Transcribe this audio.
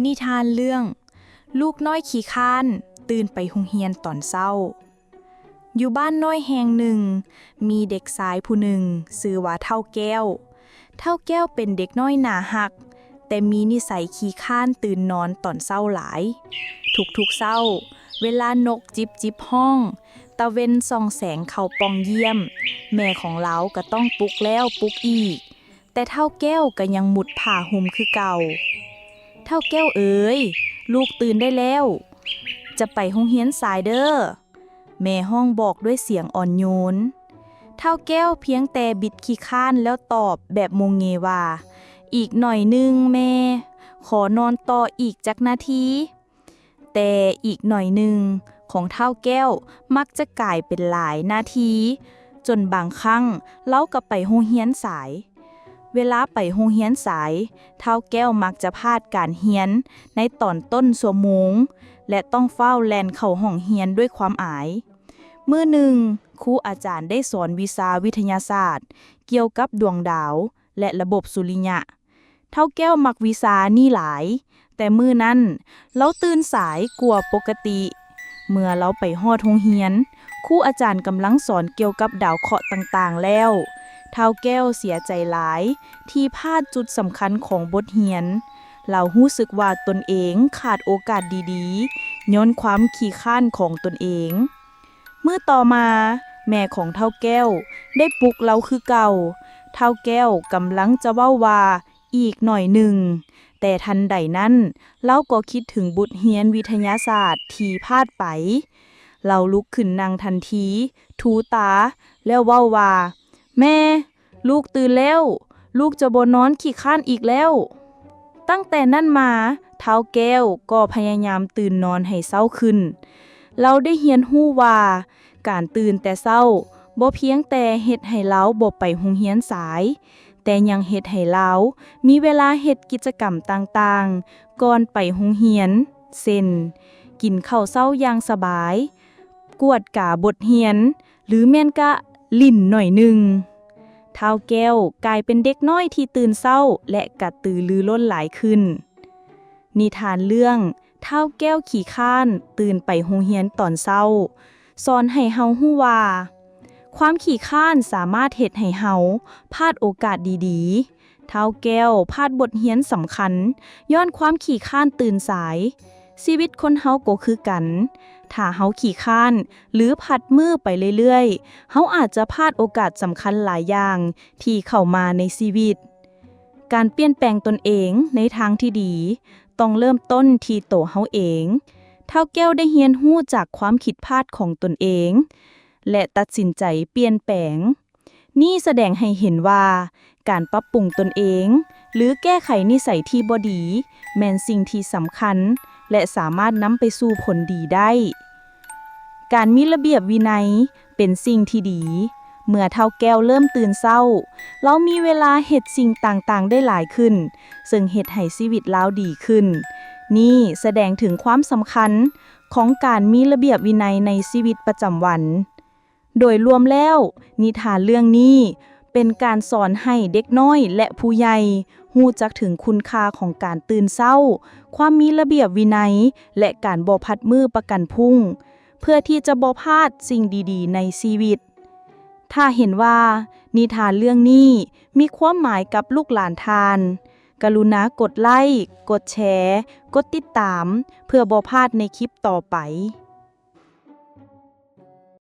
ນິທານເລື່ອງ ລູກນ້ອຍຂີ້ຄ້ານ ຕື່ນໄປໂຮງຮຽນຕອນເຊົ້າ. ຢູ່ບ້ານນ້ອຍແຫ່ງໜຶ່ງ ມີເດັກຊາຍຜູ້ໜຶ່ງຊື່ວ່າທ້າວແກ້ວ. ທ້າວແກ້ວເປັນເດັກນ້ອຍໜ້າຮັກ, ແຕ່ມີນິໄສຂີ້ຄ້ານຕື່ນນອນຕອນເຊົ້າຫຼາຍ. ທຸກໆເຊົ້າ, ເວລານົກຈິບໆຮ້ອງ, ຕາເວັນສ່ອງແສງເຂົ້າປ່ອງຢ້ຽມ, ແມ່ຂອງລາວກໍຕ້ອງປຸກແລ້ວປຸກອີກ, ແຕ່ທ້າວແກ້ວກໍຍັງມຸດຜ້າຫົ່ມຄືເກົ່າ. ທ້າວແກ້ວເອີຍ, ລູກຕື່ນໄດ້ແລ້ວ, ຈະໄປໂຮງຮຽນສາຍເດີ້. ແມ່ຮ້ອງບອກດ້ວຍສຽງອ່ອນໂຍນ. ທ້າວແກ້ວພຽງແຕ່ບິດຂີ້ຄ້ານແລ້ວຕອບແບບໂມເງວ່າ, ອີກໜ້ອຍໜຶ່ງແມ່, ຂໍນອນຕໍ່ອີກຈັກນາທີ. ແຕ່ອີກໜ້ອຍໜຶ່ງຂອງທ້າວແກ້ວມັກຈະກາຍເປັນຫຼາຍນາທີ, ຈົນບາງຄັ້ງລາວກໍໄປໂຮງຮຽນສາຍ. ເວລາໄປໂຮງຮຽນສາຍ, ທ້າວແກ້ວມັກຈະພາດການຮຽນໃນຕອນຕົ້ນຊົ່ວໂມງ ແລະ ຕ້ອງຟ້າວແລ່ນເຂົ້າຫ້ອງຮຽນດ້ວຍຄວາມອາຍ. ມື້ໜຶ່ງ, ຄູອາຈານໄດ້ສອນວິຊາວິທະຍາສາດກ່ຽວກັບດວງດາວ ແລະ ລະບົບສຸລິຍະ. ທ້າວແກ້ວມັກວິຊານີ້ຫຼາຍ, ແຕ່ມື້ນັ້ນລາວຕື່ນສາຍກວ່າປົກກະຕິ. ເມື່ອລາວໄປຮອດໂຮງຮຽນ, ຄູອາຈານກຳລັງສອນກ່ຽວກັບດາວເຄາະຕ່າງໆແລ້ວ. ທ້າວແກ້ວເສຍໃຈຫຼາຍທີ່ພາດຈຸດສຳຄັນຂອງບົດຮຽນ. ລາວຮູ້ສຶກວ່າຕົນເອງຂາດໂອກາດດີໆ ຍ້ອນຄວາມຂີ້ຄ້ານຂອງຕົນເອງ. ມື້ຕໍ່ມາ, ແມ່ຂອງທ້າວແກ້ວໄດ້ປຸກລາວຄືເກົ່າ. ທ້າວແກ້ວກຳລັງຈະເວົ້າວ່າ ອີກໜ້ອຍໜຶ່ງ, ແຕ່ທັນໃດນັ້ນ, ລາວກໍຄິດເຖິງບົດຮຽນວິທະຍາສາດທີ່ພາດໄປ. ລາວລຸກຂຶ້ນນັ່ງທັນທີ, ຖູຕາ ແລ້ວເວົ້າວ່າ, ແມ່, ລູກຕື່ນແລ້ວ, ລູກຈະບໍ່ນອນຂີ້ຄ້ານອີກແລ້ວ. ຕັ້ງແຕ່ນັ້ນມາ, ທ້າວແກ້ວກໍພະຍາຍາມຕື່ນນອນໃຫ້ເຊົ້າຂຶ້ນ. ລາວໄດ້ຮຽນຮູ້ວ່າ ການຕື່ນແຕ່ເຊົ້າບໍ່ພຽງແຕ່ເຮັດໃຫ້ລາວບໍ່ໄປໂຮງຮຽນສາຍ, ແຕ່ຍັງເຮັດໃຫ້ລາວມີເວລາເຮັດກິດຈະກຳຕ່າງໆກ່ອນໄປໂຮງຮຽນ, ເຊັ່ນ ກິນເຂົ້າເຊົ້າຢ່າງສະບາຍ, ກວດກາບົດຮຽນ ຫຼື ແມ່ນກະຫຼິ້ນໜ້ອຍໜຶ່ງ. ທ້າວແກ້ວກາຍເປັນເດັກນ້ອຍທີ່ຕື່ນເຊົ້າ ແລະ ກະຕືລືລົ້ນຫຼາຍຂຶ້ນ. ນິທານເລື່ອງ ທ້າວແກ້ວຂີ້ຄ້ານຕື່ນໄປໂຮງຮຽນຕອນເຊົ້າ ສອນໃຫ້ເຮົາຮູ້ວ່າ ຄວາມຂີ້ຄ້ານສາມາດເຮັດໃຫ້ເຮົາພາດໂອກາດດີໆ. ທ້າວແກ້ວພາດບົດຮຽນສຳຄັນຍ້ອນຄວາມຂີ້ຄ້ານຕື່ນສາຍ. ຊີວິດຄົນເຮົາກໍຄືກັນ, ຖ້າເຮົາຂີ້ຄ້ານ ຫຼື ຜັດມື້ໄປເລື້ອຍໆ, ເຮົາອາດຈະພາດໂອກາດສຳຄັນຫຼາຍຢ່າງທີ່ເຂົ້າມາໃນຊີວິດ. ການປ່ຽນແປງຕົນເອງໃນທາງທີ່ດີ ຕ້ອງເລີ່ມຕົ້ນທີ່ໂຕເຮົາເອງ. ທ້າວແກ້ວໄດ້ຮຽນຮູ້ຈາກຄວາມຜິດພາດຂອງຕົນເອງ ແລະ ຕັດສິນໃຈປ່ຽນແປງ. ນີ້ສະແດງໃຫ້ເຫັນວ່າ ການປັບປຸງຕົນເອງ ຫຼື ແກ້ໄຂນິໄສທີ່ບໍ່ດີ ແມ່ນສິ່ງທີ່ສຳຄັນ ແລະ ສາມາດນຳໄປສູ່ຜົນດີໄດ້. ການມີລະບຽບວິໄນເປັນສິ່ງທີ່ດີ. ເມື່ອທ້າວແກ້ວເລີ່ມຕື່ນເຊົ້າ, ລາວມີເວລາເຮັດສິ່ງຕ່າງໆໄດ້ຫຼາຍຂຶ້ນ, ເຊິ່ງເຮັດໃຫ້ຊີວິດລາວດີຂຶ້ນ. ນີ້ສະແດງເຖິງຄວາມສຳຄັນຂອງການມີລະບຽບວິໄນໃນຊີວິດປະຈຳວັນ. ໂດຍລວມແລ້ວ, ນິທານເລື່ອງນີ້ເປັນການສອນໃຫ້ເດັກນ້ອຍ ແລະ ຜູ້ໃຫຍ່ຮູ້ຈັກເຖິງຄຸນຄ່າຂອງການຕື່ນເຊົ້າ, ຄວາມມີລະບຽບວິໄນ ແລະ ການບໍ່ພັດມື້ປະກັນພຸ້ງ, ເພື່ອທີ່ຈະບໍ່ພາດສິ່ງດີໆໃນຊີວິດ. ຖ້າເຫັນວ່ານິທານເລື່ອງນີ້ມີຄວາມໝາຍກັບລູກຫຼານທ່ານ, ກະລຸນາກົດໄລ້, ກົດແຊ, ກົດຕິດຕາມ ເພື່ອບໍ່ພາດໃນຄລິບຕໍ່ໄປ.